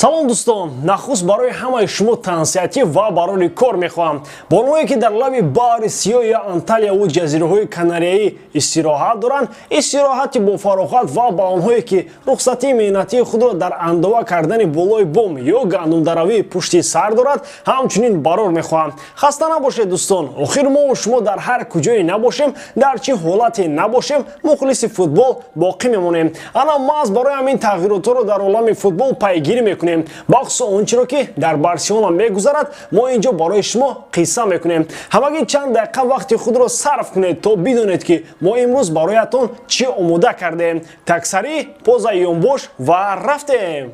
Салом, дӯстон! Нахуст барои ҳамаи шумо тансиҳатӣ ва барори кор мехоҳам. Бонуое, ки дар лаби баҳри Сиёҳ ё Анталияву ҷазираҳои Канарияӣ истироҳат доранд, истироҳати бофароғат, ва ба онҳое, ки рухсатии меҳнатии худро дар андова кардани болои бом ё гандумдаравии пушти сар дорад, ҳамчунин барор мехоҳам. Хаста набошед, дӯстон. Охир мову шумо дар ҳар куҷое набошем, дар чӣ ҳолате набошем, мухлиси футбол боқӣ мемонем. Ана маҳз барои ҳамин тағйиротҳоро дар олами футбол пайгирӣ мекунем. Бахусус он чиро, ки дар Барселона мегузарад, мо ин ҷо барои шумо қисса мекунем. Ҳамагӣ чанд дақиқа вақти худро сарф кунед, то бидонед, ки мо имрӯз бароятон чӣ омода кардем. Таксарӣ поза ёнбош ва рафтем.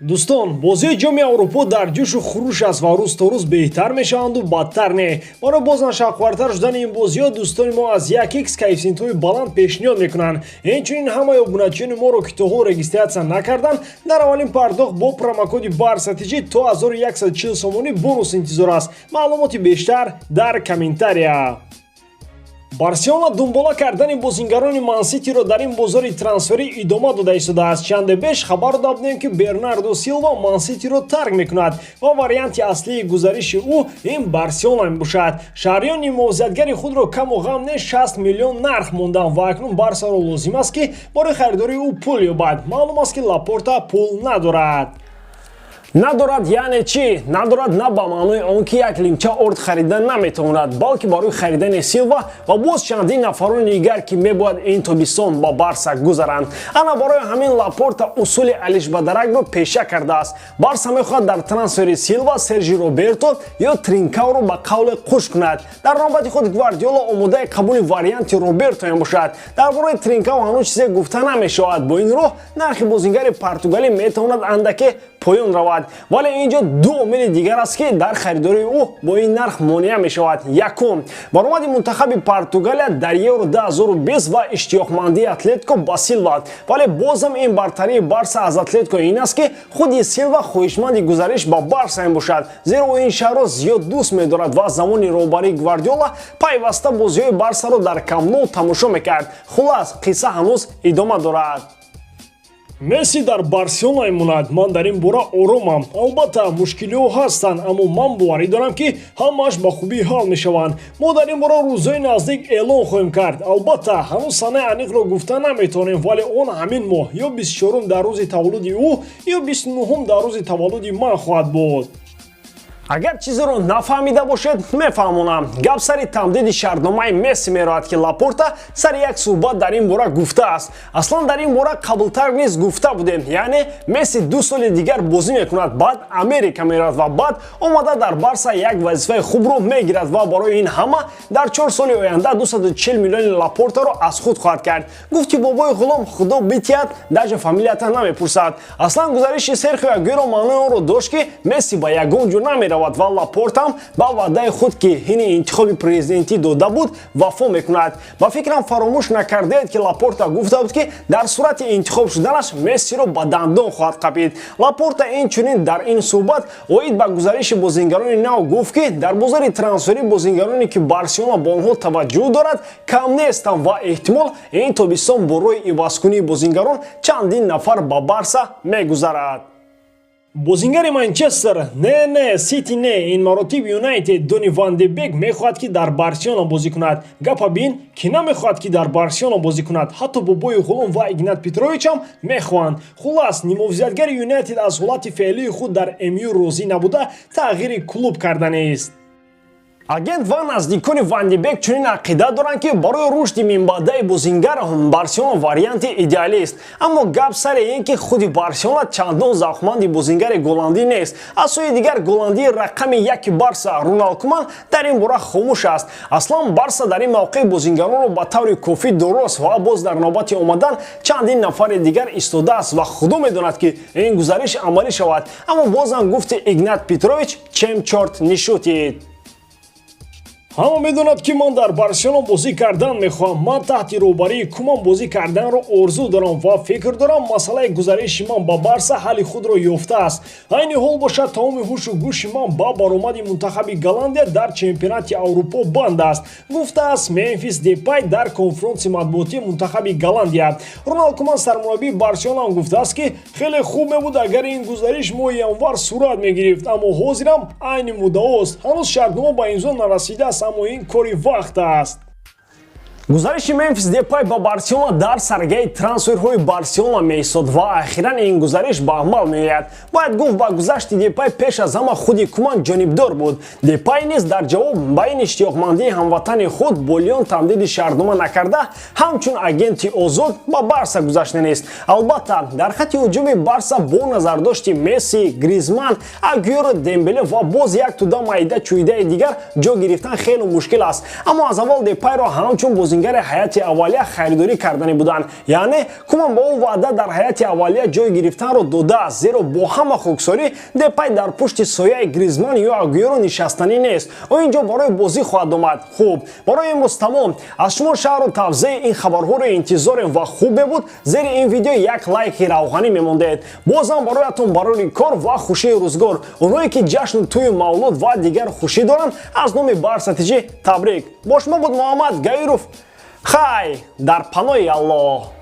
Дӯстон, бозии Ҷоми Аврупо дар ҷӯшу хуруш аст ва рӯз то рӯз беҳтар мешаванду бадтар не. Барои боз шавқвартар шудани ин бозиҳо дӯстони мо аз 1x коэффисиентҳои баланд пешниҳод мекунанд. Инчунин ҳамаи обуначиёни моро, ки то ҳол регистрация накарданд, дар аввалин пардохт бо промокоди БАРСАТИҷи то 1140 сомонӣ бонус интизор аст. Маълумоти бештар дар комментария. Барселона дунбола кардани бозингарони Манситиро дар ин бозори трансферӣ идома дода истодааст. Чанде беш хабар дода будем, ки Бернардо Силва Манситиро тарк мекунад ва варианти аслии гузариши ӯ ин Барселона мебошад. Шаҳриёни муҳофизатгари худро каму ғам не 60 миллион нарх монданд ва акнун Барсаро лозим аст, ки барои харидории ӯ пул ёбад. Маълум аст, ки Лапорта пул надорад. Надорад яъне чӣ? Надорад на ба маънои он, ки як лимча орд харида наметавонад, балки барои харидани Силва ва боз чандин нафарони дигар, ки мебояд ин тобистон ба Барса гузаранд. Ана барои ҳамин Лапорта усули алишбадаракро пеша кардааст. Барса мехоҳад дар трансфери Силва Сержи Роберто ё Тринкауро ба қавле қуш кунад. Дар навбати худ Гвардиола омодаи қабули варианти Роберто мебошад. Дар бораи Тринкау ҳанӯз чизе гуфта намешавад. Бо ин роҳ нархи бозингари португалӣ метавонад андаке поён равад, вале ин ҷо ду омили дигар аст, ки дар харидории ӯ бо ин нарх монеа мешавад. Якум, баромади мунтахаби Португалия дар Евро 2020 ва иштиёқмандии Атлетико ба Силва. Вале бозам ин бартарии Барса аз Атлетико ин аст, ки худи Силва хоҳишманди гузариш ба Барса мебошад, зеро ӯ ин шаҳрро зиёд дӯст медорад ва замони роҳбарии Гвардиола пайваста бозиҳои Барсаро дар Камп-Ноу тамошо мекард. Хулас, қисса ҳанӯз идома дорад. Месси дар Барселона мемонад, ман дар ин бора оромам. Албатта, мушкилиҳо ҳастанд, аммо ман боварӣ дорам, ки ҳамааш ба хубӣ ҳал мешаванд. Мо дар ин бора рӯзҳои наздик эълон хоҳем кард. Албатта, ҳанӯз санаи аниқро гуфта наметавонем, вале он ҳамин моҳ, ё 24-ум дар рӯзи таваллуди ӯ, ё 29-ум дар рӯзи таваллуди ман хоҳад буд. Агар чизеро нафаҳмида бошед, мефаҳмонам. Гап сари тамдиди шартномаи Месси меравад, ки Лапорта сари як суҳбат дар ин бора гуфтааст. Аслан дар ин бора қаблтар низ гуфта будем, яъне Месси 2 соли дигар бозӣ мекунад, баъд Америка меравад ва баъд омада дар Барса як вазифаи хубро мегирад ва барои ин ҳама дар 4 соли оянда 240 миллиони Лапортаро аз худ хоҳад кард. Гуфти бобои ғулом: «Худо битиҳад, даже фамилията намепурсад». Аслан гузариши Серхио Агуэро маънои онро дошт, ки Месси ба ягон ҷо намеравад ва Лапортам ба ваъдаи худ, ки ҳини интихоби президентӣ дода буд, вафо мекунад. Ба фикрам, фаромӯш накардаед, ки Лапорта гуфта буд, ки дар сурати интихоб шуданаш Мессиро ба дандон хоҳад қапид. Лапорта инчунин дар ин суҳбат оид ба гузариши бозингарони нав гуфт, ки дар бозори трансферӣ бозингароне, ки Барселона ба онҳо таваҷҷӯҳ дорад, кам нестанд ва эҳтимол ин тобистон бо роҳи ивазкунии бозингарон чандин нафар ба Барса мегузарад. Бозингари Манчестер, не, не, Сити не, ин маротиб Юнайтед, Дони Ван де Бек мехоҳад, ки дар Барселона бозӣ кунад. Гапа бин, ки намехоҳад, ки дар Барселона бозӣ кунад. Ҳатто бобои ғулом ва Игнат Петровичам мехоҳанд. Хулас, нимовзиятгари Юнайтед аз ҳолати феълии худ дар МЮ розӣ набуда, тағйири клуб карданист. Агент ва наздикони Вандибек чунин ақида доранд, ки барои рушди минбаъдаи бозингар Барселона варианти идеалист. Аммо гап саре ин, ки худи Барселона чандон завқманди бозингари голландӣ нест. Аз сӯи дигар, голландии рақами яки Барса Роналд Куман дар ин бора хомӯш аст. Аслан Барса дар ин мавқеъ бозингаронро ба таври кофӣ дорост ва боз дар навбати омадан чандин нафари дигар истодааст ва худо медонад, ки ин гузариш амалӣ шавад. Аммо бозам гуфти Игнат Петрович: «Чем чёрт не шутит». Ҳама медонад, ки ман дар Барселона бозӣ кардан мехоҳам. Ман таҳти роҳбарии Куман бозӣ карданро орзу дорам ва фикр дорам, масъалаи гузариши ман ба Барса ҳалли худро ёфтааст. Айни ҳол бошад, тамоми ҳушу гӯши ман ба баромади мунтахаби Голландия дар чемпионати Аврупо банд аст, гуфтааст Мемфис Депай дар конфронси матбуотии мунтахаби Голландия. Роналд Куман, сармураббии Барселона, ҳам гуфтааст, ки хеле хуб мебуд, агар ин гузариш моҳи январ сурат мегирифт, аммо ҳозирам айни муддаост. Ҳанӯз шартнома ба имзо нарасидааст, аммо ин кори вақт аст. Гузариши Мемфис Депай ба Барселона дар саргаи трансферҳои Барселона меистод ва ахиран ин гузариш ба амал меояд. Бояд гуфт, ба гузашти Депай пеш аз ҳама худи Куман ҷонибдор буд. Депай низ дар ҷавоб ба ин иштиёқмандии ҳамватани худ бо Лион тамдиди шартнома накарда, ҳамчун агенти озод ба Барса гузашта нест. Албатта, дар хатти ҳуҷуми Барса бо назардошти Месси, Гризман, Агюэро, Дембеле ва боз як тӯда майда чӯидаи дигар ҷо гирифтан хеле мушкил аст, аммо аз аввал Депайро ҳамчун бозингари ҳайати аввалия харидорӣ кардани буданд. Яъне Куман ба ӯ ваъда дар ҳайати аввалия ҷой гирифтанро додааст, зеро бо ҳама хоксорӣ Депай дар пушти сояи Гризман ё Агюэро нишастанӣ нест. Ӯ инҷо барои бозӣ хоҳад омад. Хуб, барои имрӯз тамом. Аз шумо шарҳу тавзеҳи ин хабарҳоро интизорем ва хуб мебуд, зери ин видео як лайки равғанӣ мемондед. Бозам бароятон барори кор ва хушии рӯзгор. Онҳое ки ҷашну тӯю мавлуд ва дигар хушӣ доранд, аз номи Барса ТЖ табрик. Бо шумо буд Муҳаммад Гаиров. Хай, дар паноҳи Аллоҳ.